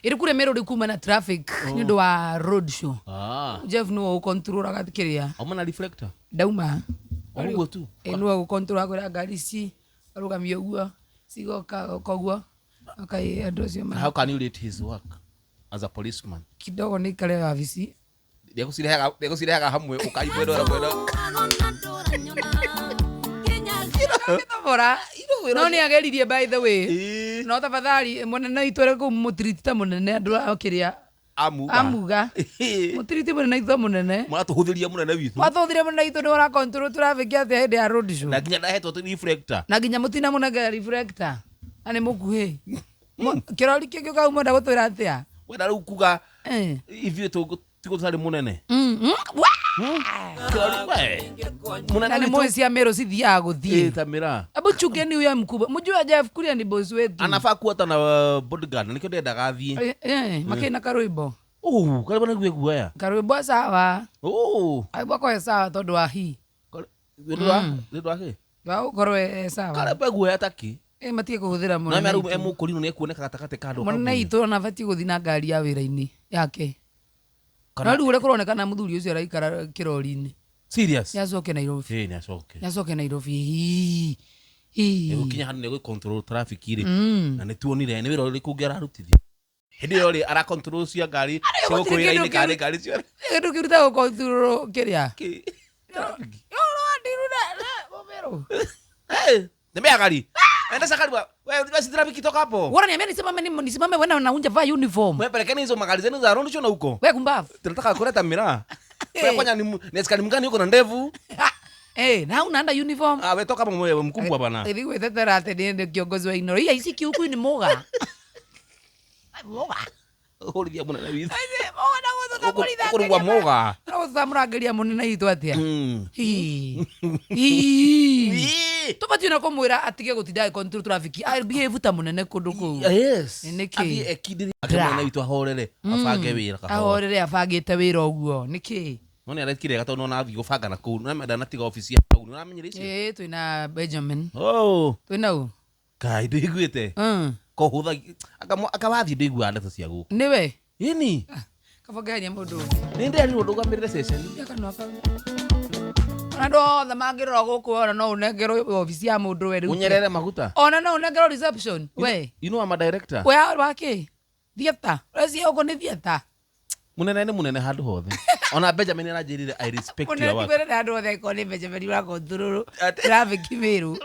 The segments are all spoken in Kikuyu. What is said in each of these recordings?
Ĩrĩ kũrĩa Meru rĩu kuma na traffic nĩ ũndũ wa road show. Ah. Jeff nĩwe ũkontrolaga kĩrĩa. Auma na reflector. Ndauma. Ũguo tu. Ĩ nĩwe ũkontrolaga kwĩra ngari ici arũgamie ũguo cigoka goka ũguo. Akai andũ acio ma How can you rate his work as a policeman? Kidogo nĩ ikare wabici. Ndegũcirehaga hamwe ũkai mwena ũrĩa mwena. Gĩtobora. No nĩ ageririe, by the way. Ĩĩ. No tafadhali mũnene witũ arĩ kũu mũtiriti ta mũnene andũ a kĩrĩa Amuga. Amuga. Mũtiriti mũnene witũ mũnene. Mũratũhũthĩria mũnene witũ. Mwatũthire mũnene witũ nĩ ũra control traffic atĩa hĩndĩ ya road show? Na nginya ndahetwo reflector. Na nginya mũtina mũnengera reflector. Na nĩ mũkuhĩ. Kĩrori kĩngĩ kau mwenda gũtwĩra atĩa? Wenda rĩu kuga Eh. ithuĩ tigũ tũtarĩ mũnene. Wa! Kĩrori we. Mũnene Na nĩ witũ. mũĩ cia Meru cithiaga gũthiĩ. Ĩ, ta mĩraa. Hebu chungeni huyo mkubwa. Mjue Jeff Kuria ni boss wetu. Anafaa kuwa hata na bodyguard na nĩkĩo ndendaga athiĩ. Eh, eh, makĩina karwĩmbo. Oh, karĩbo nĩguo guoya. Karwĩmbo sawa. Oh. Karwĩmbo koe sawa tondũ wa hi. Nĩ ũndũ wa kĩ? Wa gũkorwo e sawa. Karĩbo guoya taki. Eh, matige kũhũthĩra Na mũnene. mĩaru witũ. emũkũrinũ nĩ ekuoneka gatagatĩ ka andũ. Mũnene witũ ona abatiĩ gũthiĩ na ngari ya wĩra-inĩ yake. Kana- No rĩu ũrĩa kũronekana mũthuri ũcio araikara kĩrori-inĩ. Serious. Nĩ acoke Nairobi. Ĩ, nĩ acoke. Nĩ acoke Nairobi. Hii. Hii. Gũkinya handũ nĩ control traffic rĩ. Na nĩ tuonire nĩ wĩra ũrĩkũ ũngĩ ararutithia. Hĩndĩ ĩyo rĩ ara control cia ngari cia gũkũ gũtirĩ wĩra-inĩ kĩndũ kana nĩ ngari ciothe. Kĩndũ kĩruta gũkontrol kĩrĩa. Kĩ? Traffic. Ũrwa Hey, tembea gari. Endesha gari bwana. Wewe basi traffic toka hapo. Unaniambia nisimame nisimame wewe na unja vaa uniform. Wewe pelekeni hizo magari zenu za road show na huko. Wewe kumbavu. Tunataka kuleta miraa. Wewe kwanya ni askari mgani yuko na ndevu? Eh, na unaanda uniform. Ah, wewe toka hapo mwewe mkubwa bwana. Hivi gwethetera atĩ niĩ nĩ kiongozi wa Inoro. Iya ici kiuku ni muga. Muga. Hũrithia mũnene witũ. Muga na gũtũtamũritha. Ũkũrugwa muga. Na gũtũtamũrangĩria mũnene witũ atĩa? Hii. Hii. Ii. Tũbatiĩ na kũmwĩra atige gũtinda agĩ control traffic. Behave ta mũnene kũndũ kũu. Yes. Nĩ kĩ? Athiĩ ekindĩrie. Ake mũnene witũ ahorere. Abange wĩra kahora. Ahorere abangĩte wĩra ũguo. Nĩkĩ? No nĩ arekire wega tondũ nona athiĩ gũbanga na kũu. No ndanatiga ofici ya hau. Nĩ ũramenyire icio? Ĩĩ twĩna Benjamin. Oh. Twĩna ũ? Kai ndũiguĩte. Ko hũthagia aka wathiĩ ndũiguaga ndeto cia gũkũ. Nĩwe? Ĩni. Kaba ngeheria mũndũ. Nĩ ndĩrerirwo ndũgamĩrĩre ceceni. Ya kanua kau. Ona andũ othe mangĩrora gũkũ ona no ũnengerwo obici ya mũndũ we rĩu. Ũnyerere maguta. Ona no ũnengerwo reception. We. You know I'm a director. We wake. Theatre. Ũreciria gũkũ nĩ theatre. Munene nĩ munene handũ hothe. Ona Benjamin aranjĩrire, "I respect Mũnene your work." ti kwĩrĩra andũ othe angĩkorwo nĩ Benjamin ũrakontrol Ate- traffic Meru.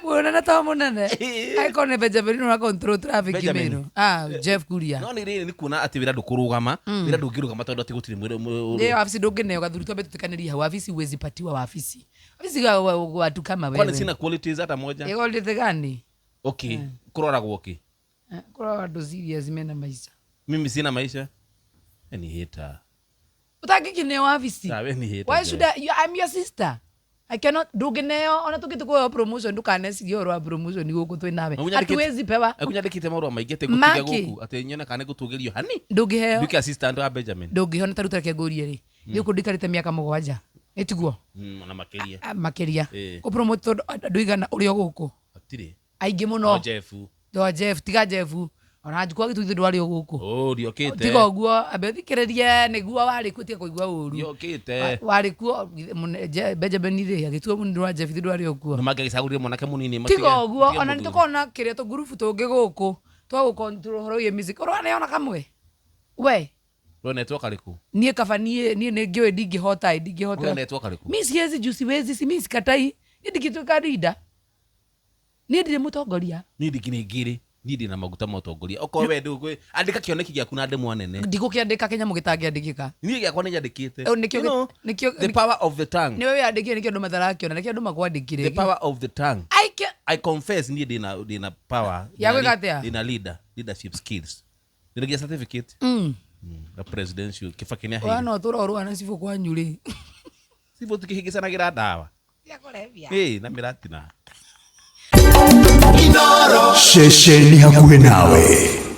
Mũnene to mũnene. Angĩkorwo nĩ Benjamin ũrakontrol traffic Benjamin. Meru. Ah, Jeff Kuria. No nĩ rĩrĩ nĩ kuona atĩ wĩra ndũkũrũgama, wĩra ndũngĩrũgama tondũ atĩ gũtirĩ Ndio wabici ndũngĩneo gathuri twambe tutĩkanĩrie hau wabici huwezi patiwa wabici. Wabici watu kama kwani wewe. sina qualities hata moja. Ĩgorĩte gani? Okay, kũroragwo kĩ? Eh, kũrora andũ serious mena maica. Mimi sina maisha. We ni hater. Ũtangĩkĩneo wabici. Ah, we ni hater. Why should I, you, I'm your sister. I cannot ndũngĩneo ona tũngĩtũkũheo promotion ndũkanecirie ũhoro wa promotion gũkũ twĩ nawe. Hatuwezi pewa. Akunyandĩkĩte marũa maingĩ atĩ ngũtiga Maki. gũkũ atĩ nyone kana nĩngũtũgĩrio hani. Ndũngĩheo. Nduĩke assistant wa Benjamin. Ndũngĩheo na ta rĩu tareke ngũrie rĩ. Gũkũ ndikarĩte mĩaka 7. Ĩtiguo? Ona makĩria. Ah, makĩria. Ĩĩ. Kũ promote tondũ andũ aigana ũrĩa gũkũ. Hatirĩ. Aingĩ No mũno. Jeff. Ndo Jeff, tiga Jeff. Ona Njukũ agĩtuithio ndwarĩ o gũkũ. Oh, ndiokĩte. Tiga ũguo, ambe ũthikĩrĩrie nĩguo warĩ kuo tiga kũigua ũru. Ndiokĩte. Warĩ kuo Benjamin rĩ agĩtua mũnini wa Jeff ndwarĩ o kuo. Nĩ mangĩagĩcagũrire mwanake mũnini Tiga ũguo matige ona nĩ mũthuri. tũkona kĩrĩa tũngurubu tũngĩ gũkũ twa gũcontrol ũhoro wĩgiĩ music. Ũraneona ona kamwe? We. Rwonetwo karĩkũ? Niĩ kaba niĩ niĩ nĩ ngĩũĩ ndingĩhota ĩ ndingĩhota. Rwonetwo karĩkũ? Mi siwezi juu siwezi si mi sikatai. Niĩ ndingĩtuĩka leader. Niĩ ndirĩ mũtongoria. Niĩ ndingĩ niĩ ndĩ na maguta ma ũtongoria. Okorwo we ndũgũ andĩka kĩoneki gĩaku na ndemwa nene. Ndigũkĩandĩka kĩnyamũ gĩtangĩandĩkĩka. Niĩ gĩakwa nĩ nyandĩkĩte. Eh, nĩkĩo You know, the power of the tongue. Nĩwe wĩyandĩkire nĩkĩo andũ matarakĩona nĩkĩo andũ makwandĩkire. The power of the tongue. I can I confess niĩ ndĩna power. Ya gwĩka atĩa? Ndĩna leadership skills. Ndĩna certificate. Ya presidential Kibaki nĩ Wa aheire. no tũra ũrũa na cibũ kwanyu rĩ. Cibũ tũkĩhĩngĩcanagĩra ndawa. Cia kũrebia. Ĩĩ na mĩratina. Ceceni hakuhĩ nawe.